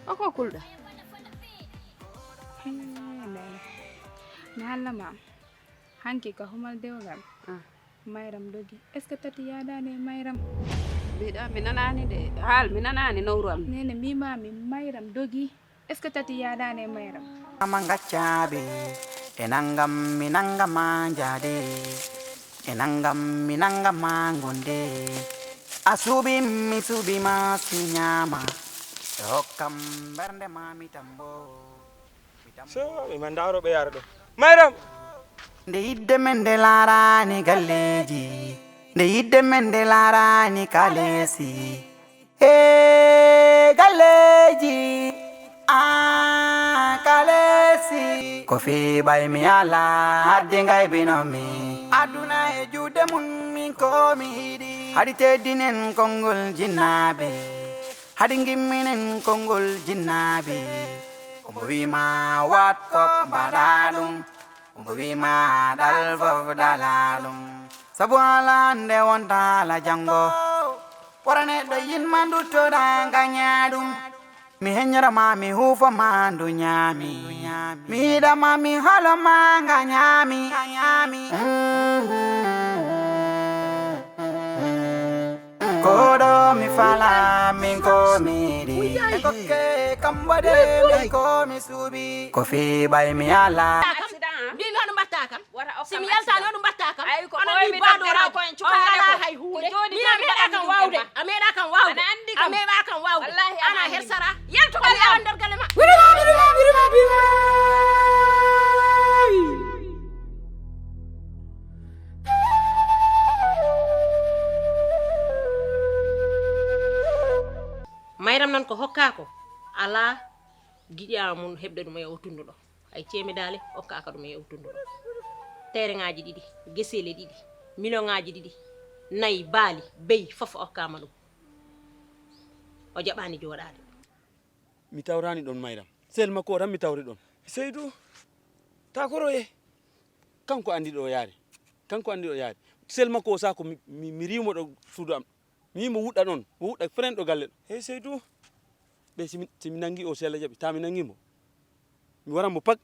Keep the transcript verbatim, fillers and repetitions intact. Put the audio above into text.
O ko kulɗa? Nehalla ma hanki ka humal dewgal. Mayram dogi. Est ce que tati yaadani e mayram? Mbiɗa mi nanani de, haal mi nanani nowru am. Nene mimami mayram dogi. Est ce que tati yaadani e mayram? Ama gaccaɓe e nangam mi nangama jaade, e nangam mi nangama gonde. A suuɓi mi suuɓi ma si ñaama, e hokkam mbernde ma mi tambo. So mi ma ndaaro ɓe yara ɗo. Mayram! Nde yidde men nde laarani galleeji, nde yidde men nde laarani kaleesi. E galleeji, a kaleesi. Ko fii ɓay mi ala hadde ngaybino mi. Aduna e juuɗe mum min ko mi yiɗi. Haɗi teddinen konngol jinnaaɓe. Haɗi ngimminen konngol jinnaaɓe. Ko mbo wii ma waɗ fof mbaɗa ɗum. Ko mbo wii ma ɗal fof ɗala ɗum. Sabu ala nde wonta ala janngo. Wara neɗɗo yinma nduttoɗa ngaña ɗum. Mi heññora ma mi huufo ma ndu ñaami. Mi yiɗa ma mi holo ma ngañaami. Koɗo mi fala min ko miɗi. E kokke kamɓo de min ko mi suuɓi. Ko fii ɓay mi ala. Mbimi hono mbatta kam. Si mi yaltani hono mbatta kam. Onon ni baɗo rajo on ngala hay hunde. Min a meeɗa kam wawde. A meeɗa kam wawde. A meeɗa kam wawde. Ana hersara. Yaltu ɓalle on nder galle ma. Mayram noon ko hokkaako alaa giƴa mum heɓde ɗum e o tunduɗo. Hay ceemedaale okkaaka ɗum e o tunduɗo. Tereŋaaji ɗiɗi, geseele ɗiɗi, miloŋaaji ɗiɗi, nayi, baali, beyi, fof okkaama ɗum. O jaɓaani jooɗaade. Mi tawraani ɗon Mayram. Sel makko o tan mi tawri ɗon. Seydu, ta koroye. Kanko anndi ɗo yaari. Kanko anndi ɗo yaari. Sel makko o saako mi, mi, mi riiwmo ɗo suudu am. Mi wiimo wuɗɗa ɗon, mo wuɗɗa fren ɗo galle ɗo. Hey Seydu, ɓe si mi, si mi nanngi o sella jaɓi, ta mi nanngi mo. Mi waran mo pak,